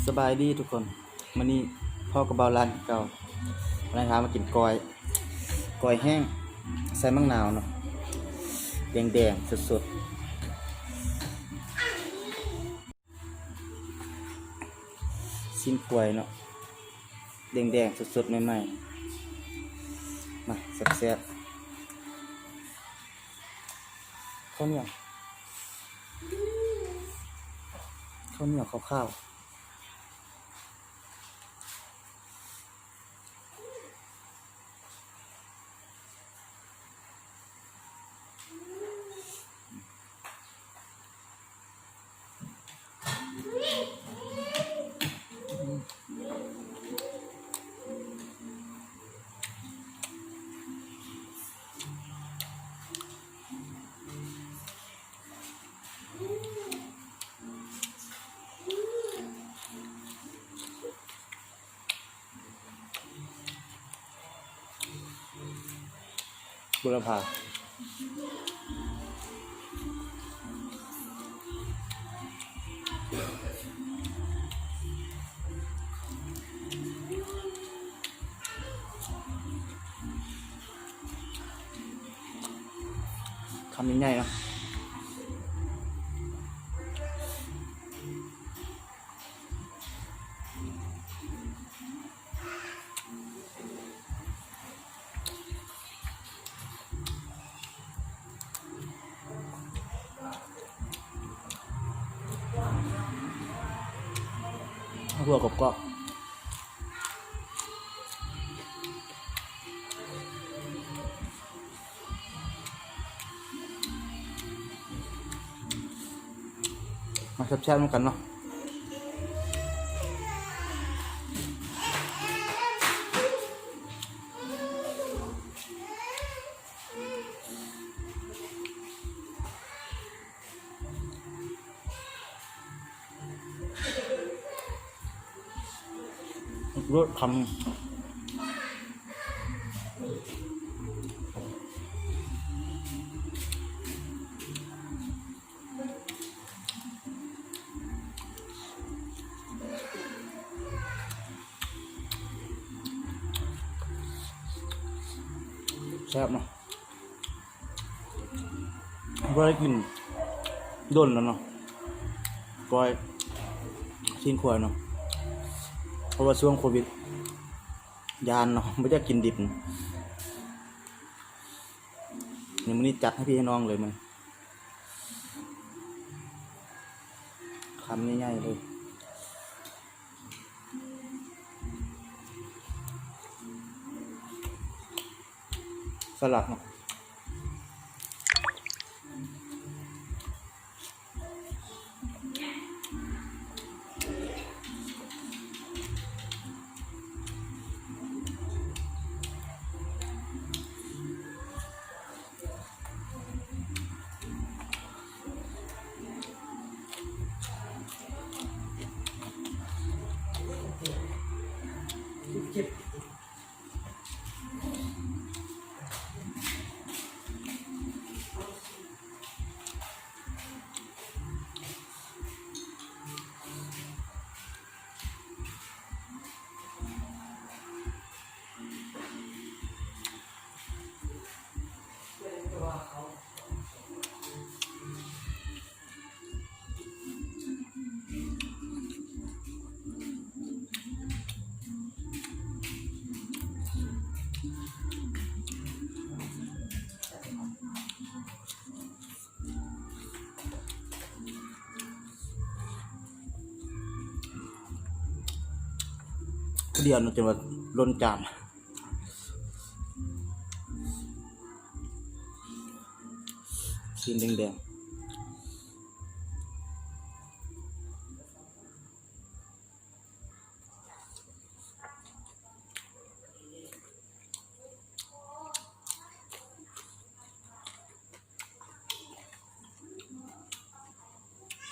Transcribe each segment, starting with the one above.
ສະບາຍດີທຸກຄົນ, ມື້ນີ້ພໍ້ກັບບ່າວລັນຄືເກົ່າ. ວັນນີ້ພາມາກິນກ້ອຍ ກ້ອຍແຫ້ງໃສ່ໝາກນາວເນາະ, ແດງໆສົດໆ. ຊີ້ນຄວາຍເນາະ, ແດງໆສົດໆໃໝ່ໆ. ມາແຊບໆ. ເຂົ້າໜຽວ ເຂົ້າໜຽວຂາວໆ. ບຸລະພາ ຄຳໃຫຍ່ໆເນາະ. ຫົວກອບໆ. ມາແຊບໆນຳກັນເນາະ. ເລີດຄຳ ແຊບເນາະ. ບໍ່ໄດ້ກິນດົນແລ້ວເນາະ ກ້ອຍຊີ້ນຄວາຍເນາະ, ເພາະວ່າຊ່ວງໂຄວິດ ຢ້ານເນາະ ບໍ່ຢາກກິນດິບ. ນີ້ມື້ນີ້ຈັດໃຫ້ພີ່ໃຫ້ນ້ອງເລີຍ ມື້ນີ້ ຄຳໃຫຍ່ໆເລີຍ. ສະຫຼັດເນາະ. ຜູ້ດຽວເນາະ ຈົນວ່າລົ້ນຈານ. ຊີ້ນແດງໆ.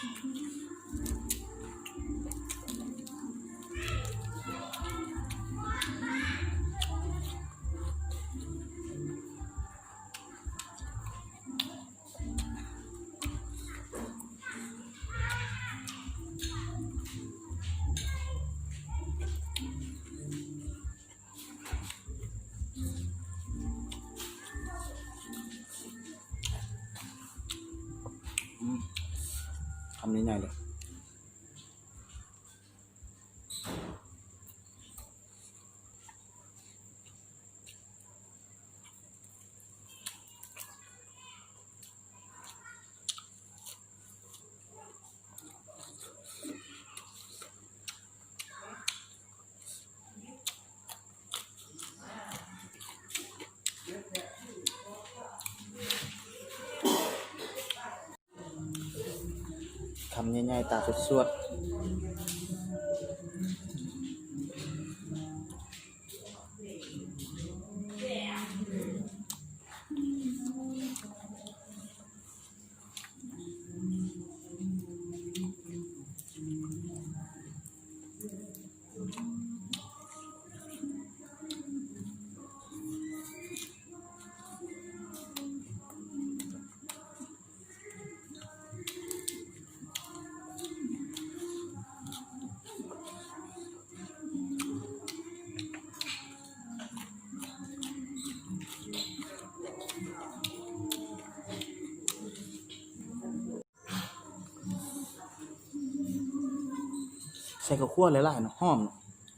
ອືມ ໃຫຍ່ໆເລີຍ. ຄຳໃຫຍ່ໆ ຕາສວດໆ. ໃສ່ເຂົ້າຂົ້ວຫຼາຍໆເນາະ ຫອມ.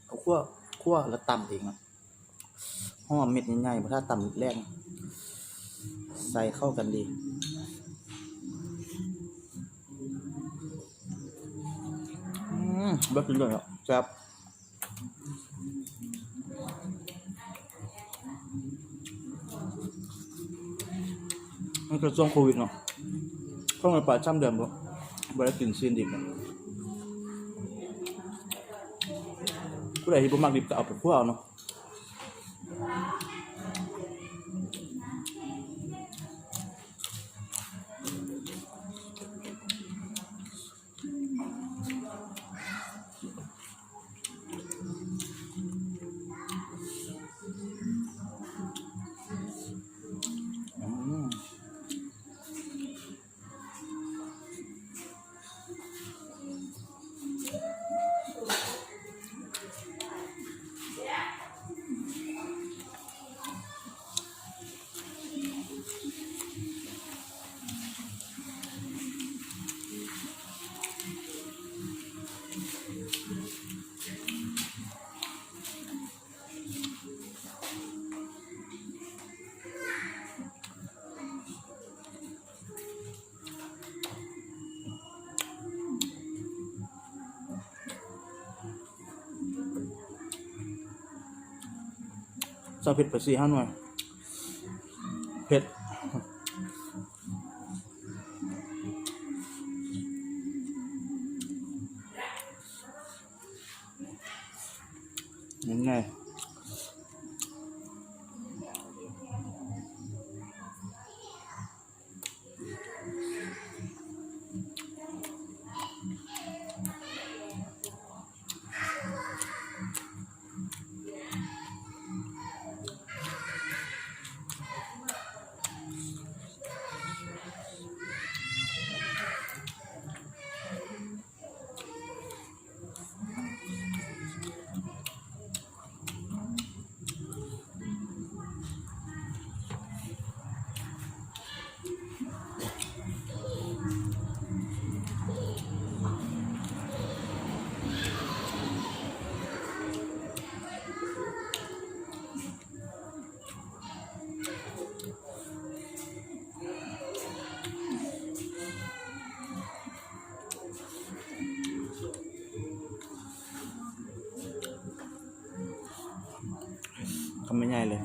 ເຂົ້າຂົ້ວ ຂົ້ວແລ້ວຕຳເອງເນາະ ຫອມເມັດໃຫຍ່ໆ ບໍ່ຖ້າຕຳແລງ ໃສ່ເຂົ້າກັນດີ. ອືມ ບໍ່ກິນເລີຍເນາະ ແຊບ. ມັນຄືຊ່ວງໂຄວິດເນາະ ຊ່ວງປາຍສາມເດືອນບໍ່ ບໍ່ໄດ້ກິນຊີ້ນດິບເນາະ. ຜູ້ໃດທີ່ບໍ່ມັກດິບກໍເອົາໄປຂົ້ວເອົາເນາະ. ຊາວເຜັດໄປສີ່ຫ້າໜ່ວຍ ເຜັດ. ຍັງໄງ? ຄຳໃຫຍ່ໆເລີຍ.